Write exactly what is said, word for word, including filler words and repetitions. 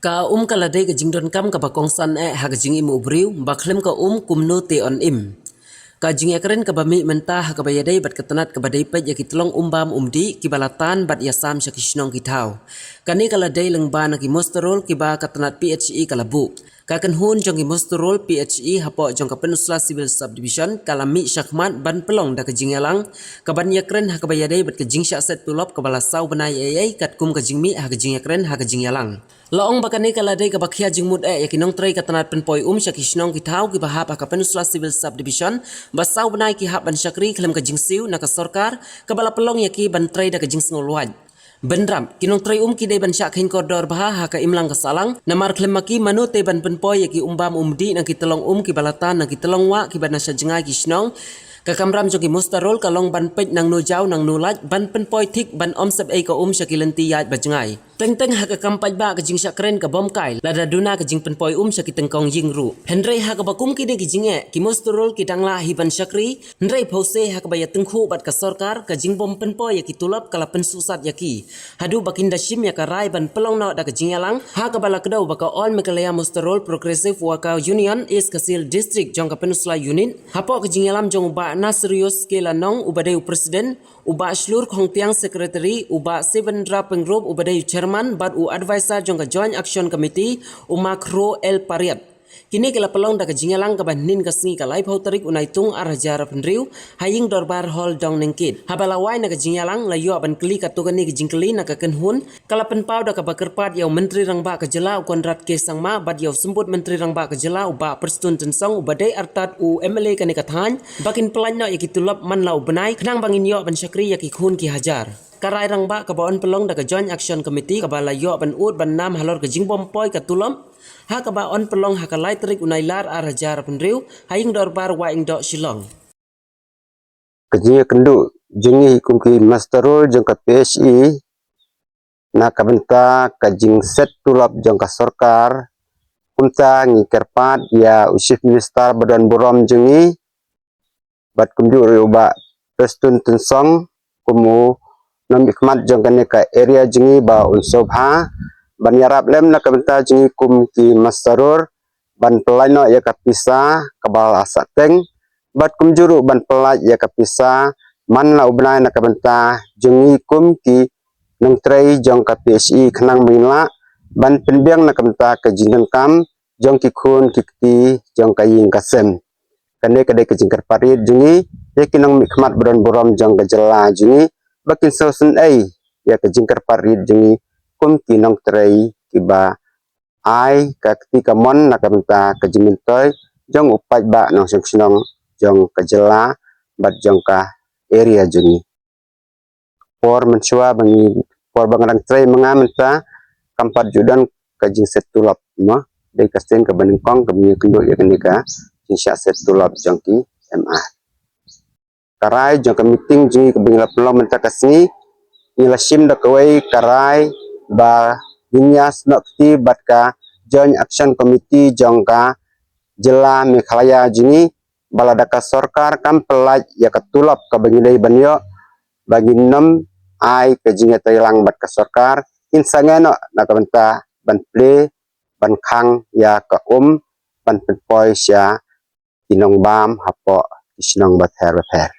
Ka um ka la dei ka jingdonkam kaba kongsan eh ha ka jingim u briew, ba khlem ka um kumno te yn im. Ka jingïakren kaba mih mynta ha kaba ïadei bad ka tnat kaba dei peit ïa ki tlong um bam um dih kiba la tan bad ïasam sha ki shnong ki thaw. Kane ka la dei lyngba na ki muster roll kiba ka tnat P H E ka la buh. Ka kynhun jong ki muster roll P H E hapoh jong ka Peninsula Civil Subdivision ka la mih shakhmat ban pynlong da ka jingïalang kaban ïakren ha kaba ïadei bad ka jingshah set tulop kaba la saw bnai ei ei katkum ka jingmih ha ka jingïakren ha ka jingïalang. La ong ba kane ka la dei kaba khia jingmut eh ïa ki nongtrei ka tnat pynpoi um sha ki shnong ki thaw kiba hap ha ka Peninsula Civil Subdivision ba saw bnai ki hap ban shakri khlem ka jingsiew na ka sorkar kaba la pynlong ïa ki ban trei da ka jingsngewlwait. Bynrap, ki nongtrei um ki dei ban shah kheiñ kordor bha ha ka imlang ka sahlang, namar khlem ma ki mano te ban pynpoi ïa ki um bam um dih na ki tlong um kiba la tan na ki tlong wah kiba na sha jngai ki shnong. Ka kamram jong ki muster roll ka long ban peit nangno jaw nangno lait ban pynpoi thik ban ym sep ei ka um sha ki lynti ïaid ba jngai. Teng teng ha ka kam paidbah ka jingshah kren ka bym kai lada duna ka jingpynpoi um sha ki tyngkong ïing ruh. Hynrei ha kaba kum kine ki jingeh ki muster roll ki dang lah hi ban shakri, hynrei phewse ha kaba ïatyngkhuh bad ka sorkar ka jingbym pynpoi ïa ki tulop ka la pynsuhsat ïa ki. Haduh ba kin da shim ïa ka rai ban pynlong noh da ka jingïalang ha kaba la kdew ba ka All Meghalaya Muster Roll Progressive Worker Union East Khasi Hills District jong ka Peninsula Unit. Hapoh ka jingïalam jong u Bah Nasirius K Lanong uba dei u president, u Bah Shlur Khongtiang secretary, u Bah Sivendra Pyngrope uba dei u chairman bad u advisor jong ka Joint Action Committee, u Makhro L Pariat. Kine ki la pynlong da ka jingïalang kaba hynnin ka sngi ka laiphew tarik u Naitung ar hajar arphew hynriew ha ïing dorbar Hall Dong Nengkit. Haba la wai na ka jingïalang la ïoh ban kylli katto katne ki jingkylli na ka kynhun, ka la pynpaw da kaba kyrpad ïa u Myntri Rangbah ka jylla u Conrad K Sangma bad ïa u Symbud Myntri Rangbah ka jylla u Bah Prestone Tynsong uba dei artat u M L A kane ka thaiñ ba kin pyllait noh ïa ki tulop man la u bnai khnang ba ngin ïoh ban shakri ïa ki khun ki hajar. Ka rai rangbah kaba yn pynlong da ka Joint Action Committee kaba la ïoh ban ud ban nam halor ka jingbym poi ka tulop ha kaba yn pynlong ha ka lai tarik u Nailar ar hajar arphew hynriew ha ïing dorbar Wahingdoh Shillong. Ka jingïakynduh jong ngi kum ki muster roll jong ka P H E na ka bynta ka jingset tulop jong ka sorkar, kumta ngi kyrpad ïa u Chief Minister ba don burom jong ngi bad kumjuh ruh u Bah Prestone Tynsong kum u nongmihkhmat jong kane ka area jong ngi ba un sngewbha ban ïarap lem na ka bynta jong ngi kum ki muster roll ban pyllait noh ïa ka pisa kaba la sah teng bad kumjuh ruh ban pyllait ïa ka pisa man la u bnai na ka bynta jong ngi kum ki nongtrei jong ka P H E khnang ba ngin lah ban pynbiang na ka bynta ka jingdonkam jong ki khun ki kti jong ka ïing ka sem. Kane ka dei ka jingkyrpad rit jong ngi ïa ki nongmihkhmat ba don burom jong ka jylla jong ngi ba kin sngewsynei ïa ka jingkyrpad rit jong ngi kum ki nongtrei kiba ai ka kti kamon na ka bynta ka jingmyntoi jong u paidbah nongshong shnong jong ka jylla bad jong ka area jong ngi. Por mynshuwa ba ngi, por ba nga dang trei ma nga mynta kam pat ju don ka jingset tulop mo. Dei ka sien kaba nyngkong kaba ngi kynduh ïa kane ka jingshah set tulop jong ki M R. Ka rai jong ka meeting jong ngi kaba ngi la pynlong mynta ka sngi, ngi la shim da kawei ka rai ba ngin ïasnoh kti bad ka Joint Action Committee jong ka jylla Meghalaya jong ngi ba lada ka sorkar kam pyllait ïa ka tulop kaba ngi dei ban ïoh ba ngin nym ai ka jingïatreilang bad ka sorkar, ngin sangeh noh na ka bynta ban plie ban khang ïa ka um ban pynpoi sha ki nongbam hapoh ki shnong bapher bapher.